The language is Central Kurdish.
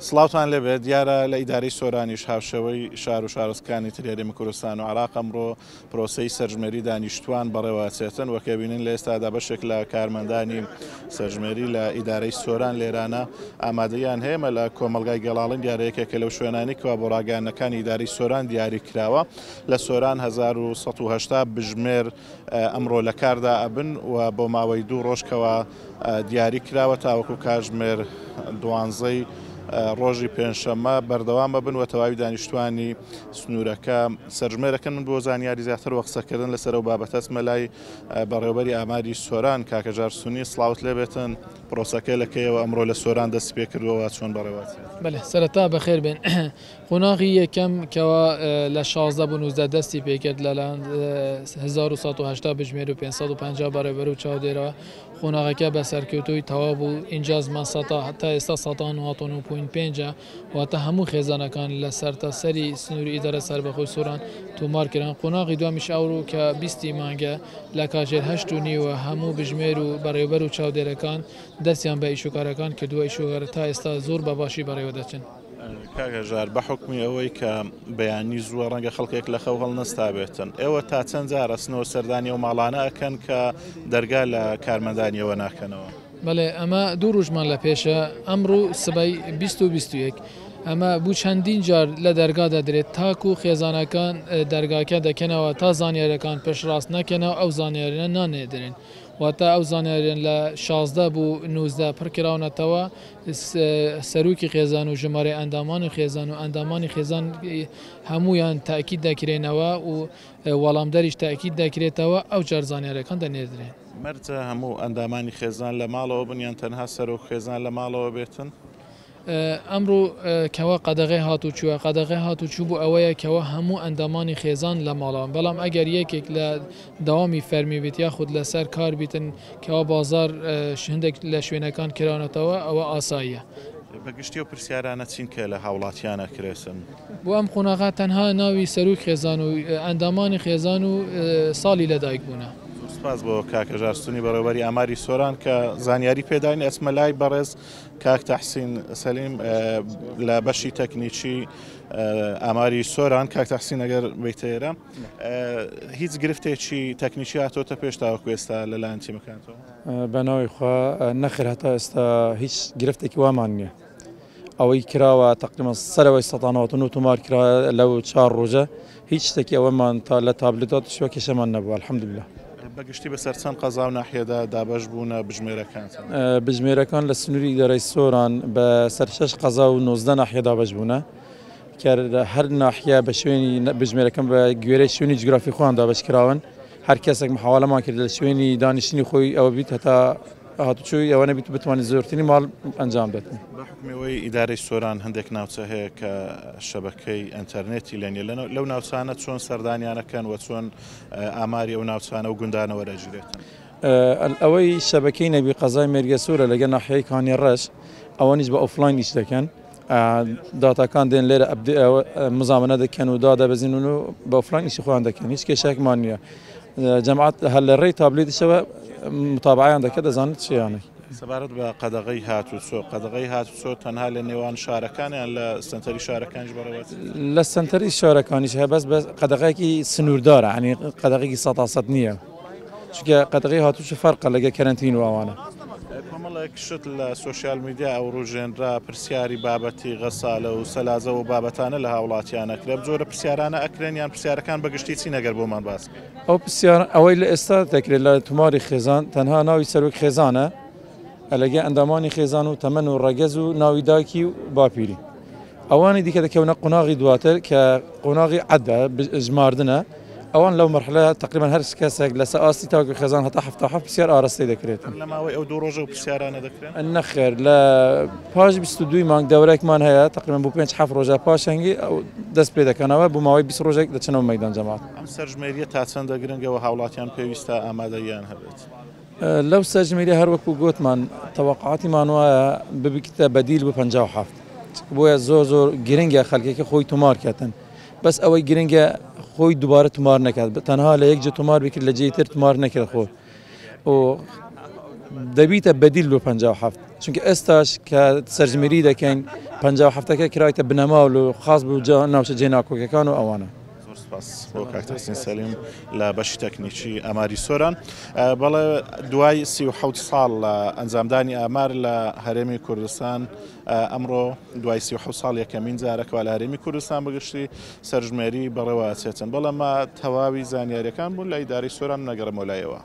سڵاوتان لێبێت، دیارە لە ئیدارەی سۆرانیش هاوشێوەی شار و شارۆچکەکانی تری هەرێمی کوردستان و عێراق ئەمڕۆ پرۆسەی سەرژمێری دانیشتووان بەڕێوەئەچێتن، وەک ئەبینین لە ئێستادا بەشێک لە کارمەندانی سەرژمێری لە ئیدارەی سۆران لێرانە ئامادەیان هەیە مە لە کۆمەڵگای گەڵاڵین دیارە یەکێکە لەو شوێنانی کەوا بۆ ڕاگەیاندنەکانی ئیدارەی سۆران دیاری کراوە لە سۆران 1180 بژمێر ئەمڕۆ لە کاردا ئەبن و بۆ ماوەی دوو ڕۆژ کەوا دیاری کراوە تاوەکو کاژمێر دوانزەی ڕۆژی پێنجشەممە بەردەوام ئەبن و تەواوی دانیشتوانی سنوورەکە سەرژمێرەکەن. من بۆ زانیاری زیاتر و قسەکردن لەسەر ئەو بابەتە ئەچمە لای بەڕێوەبەری ئاماری سۆران کاکە ژار سونی. سڵاوت لێبێتن، پرۆسەکە لە کەیەوە ئەمڕۆ لە سۆران دەستی پێکردووە چۆن بەڕێوەچێت؟ بەلێ سەرەتا بەخێر بێن. قۆناغی یەکەم کەوا لە 16 بۆ 19 دەستی پێکرد لەلایەن 1180 بژمێر و 550 بەڕێوەبەر و چاودێرەوە قۆناغەکە بە سەرکەوتووی تەواو بوو ئینجازمان سەتا تا ئێستا سەتا نۆ پوین پێنجە واتە هەموو خێزانەکان لە سەرتاسەری سنووری ئیدارە سەربەخۆی سۆران تۆمار کران قۆناغی دومیش ئەوڕۆ کە بیستی مانگە لە کاژێر هەشت و نیوە هەموو بژمێر و بەڕێوەبەر و چاودێرەکان دەستیان بە ئیشوکارەکان کردووە ئیشوکارە تا ئێستا زۆر بە باشی بەڕێوە دەچن. کاک هەژار بە حوکمی ئەوەی کە بەیانی زووە ڕەنگە خەڵکێک لە خەو هەڵنەستابێتن، ئێوە تا چەند جار ئەچنەوە سەردانی ئەو ماڵانە ئەکەن کە دەرگا لە کارمەندانی ئێوە ناکەنەوە؟ بەڵێ ئەمە دوو ڕوژمان لە پێشە ئەمڕو سبەی 20 و 21 ئەمە بو چەندین جار لە دەرگا دەدرێت تاکو خێزانەکان دەرگاکە دەکەنەوە تا زانیارەکان پشتڕاست نەکەنەوە ئەو زانیارانە نانێدرێن واتە ئەو زانیاریان لە 16 بو 19 پڕکراونەتەوە سەرۆکی خێزان و ژمارەی ئەندامانی خێزان و ئەندامانی خێزان هەموویان تاکید دەکرێنەوە و وەڵامدەریش تاکید دەکرێتەوە ئەو جار زانیاریەکان دەنێردرێن. مەرجە هەموو ئەندامانی خێزان لە ماڵەوە بن یان تەنها سەرۆک خێزان لە ماڵەوە بێتن؟ ئەمڕۆ کەوا قەدەغەی هاتوچووە، قەدەغەی هاتوچوو بۆ ئەوەیە کەوا هەموو ئەندامانی خێزان لە ماڵەوەن، بەڵام ئەگەر یەکێک لە دەوامی فەرمی بیت یاخود لەسەر کار بیتن کەوا بازاڕ هەندێک لە شوێنەکان کراونەتەوە ئەوە ئاساییە. بە گشتی ئەو پرسیارانە چین کە لە هاوڵاتیان ئەکرێتن؟ بۆ ئەم قۆناغە تەنها ناوی سەرۆک خێزان و ئەندامانی خێزان و ساڵی لەدایک بوونە. زۆر سوپاس بۆ کاک هەژار ستونی بەڕێوەبەری ئاماری سۆران کە زانیاری پێداین. ئەچمە لای بەڕێز کاک تەحسین سەلیم لە بەشی تەکنیکی ئاماری سۆران. کاک تەحسین ئەگەر بیتە ئێرە هیچ گرفتێکی تەکنیکی هاتۆتە پێش تاوەکو ئێستا لەلایەن تیمەکانتەوە؟ بە ناوی خوا نەخێر هەتا ئێستا هیچ گرفتێکی وامان نییە. ئەوەی کراوە تقریبا سەرەوەی 1990 تۆمار کرا لەو چوار ڕۆژە هیچ شتێکی ئەوەمان تا لە تابلێتات شوە کێشەمان نەبوو الحمدلله. بە گشتی بەسەر چەند قەزا و ناحیەدا دابەش بوونە بژمێرەکان؟ بژمێرەکان لە سنووری ئیدارەی سۆران بە سەر شەش قەزا و 19 ناحیە دابەش بوونە کە هەر ناحیە بە شوێنی بژمێرەکان بە گوێرەی شوێنی جوگرافی خۆیان دابەش کراون هەر کەسێک محاوەلەمان کرد لە شوێنی دانیشتنی خۆی ئەوە بیت هەتا هاتوچۆی ئەوە نەبیت بتوانێت زۆرترین ماڵ ئەنجام بێت. بە حوکمی ئەوەی ئیدارەی سۆران هەندێک ناوچە هەیە کە شەبەکەی ئەنتەرنێتی لێ نییە، لەو ناوچانە چۆن سەردانیان ئەکەن و چۆن ئاماری ئەو ناوچانە و گوندانە وەرئەگیرێتن؟ ئەوەی شەبەکەی نەبی قەزای مێرگەسوورە لەگەڵ ناحیەی کانی ڕەش ئەوانیش بە ئۆفلاین ئیش دەکەن داتاکان دێن لێرە مزامنە دەکەن و دادەبەزین و بە ئۆفلاین ئیشی خۆیان دەکەن هیچ کێشەیەکمان نییە جەماعەت هەر لە ڕێی تابلێتیشەوە متابعەیان دەکات دەزانن چیانە. سەبارەت بە قەدەغەی هاتوچۆ، قەدەغەی هاتوچۆ تەنها لە نێوان شارەکان یان لە سەنتەری شارەکانیش بەڕێوەچێت؟ لە سەنتەری شارەکانیش هەیە بەس بەس قەدەغەیەکی سنووردارە یانی قەدەغەیەکی سەتا سەد نییە چونکە قەدەغەی هاتوچۆ فەرقە لەگەڵ کەرەنتین و ئەوانە. کۆمەڵێک شت لە سۆشیال میدیا ئەوروژێنرا، پرسیاری بابەتی غەسالە و سەلازە و بابەتانە لە هاوڵاتیان ئەکرێ، ئەم جۆرە پرسیارانە ئەکرێن یان پرسیارەکان بە گشتی چین ئەگەر بۆمان باس بکەی؟ ئەو پرسیار ئەوەی لە ئێستا دەکرێت لە تۆماری خێزان تەنها ناوی سەرۆک خێزانە لەگە ئەندامانی خێزان و تەمەن و ڕەگەز و ناوی داکی و باپیری ئەوانی دیکە دەکەونە قۆناغی دواتر کە قۆناغی عەدە ژماردنە ئەوان لەو مەرحلە تقریبا هەر کەسێک لەسەر ئاستی تاکی خێزان هەتا 77 پرسیار ئاراستەی دەکرێت. لە ماوەی ئەو دوو ڕۆژە و پرسیارانە دەکرێن؟ نەخێر لە پاش 22 مانگ دەورێکمان هەیە تقریبا بۆ پێنج حەفت ڕۆژە پاشەنگی دەست پێ دەکەنەوە بۆ ماوەی 20 ڕۆژێک دەچنەوە مەیدان جەماعەت. ئەم سەرژمێریە تا چەندە گرنگە و هاوڵاتیان پێویستە ئامادەییان هەبێت؟ لەو سەرژمێریە هەر وەکو گۆتمان تەوەقعاتیمان وایە ببیتە بەدیل بۆ 57 بۆیە زۆر زۆر گرنگە خەلکەکە خۆی تۆمار کەتن بەس ئەوەی گرنگە خۆی دووبارە تۆمار نەکات تەنها لە یەک جێ تۆمار بکرد لە جێی تر تۆمار نەکرد خۆ و دەبیتە بەدیل بۆ 57، چونکە ئێستاش کە سەرژمێری دەکەین 57 ەکە کرایتە بنەما و خاص بۆ ناوچە جێناکۆکەکان و ئەوانە. زۆر سپاس بۆ کاک تەحسین سەلیم لە بەشی تەکنیکی ئاماری سۆران. بەڵێ دوای 37 ساڵ لە ئەنجامدانی ئامار لە هەرێمی کوردستان، ئەمڕۆ دوای 37 ساڵ یەکەمین جارەکەوا لە هەرێمی کوردستان بەگشتی سەرژمێری بەڕێوە ئەچێتن. بەڵێ مە تەواوی زانیاریەکان بوون لە ئیدارەی سۆران، نەگەڕێمەوە لایەوە.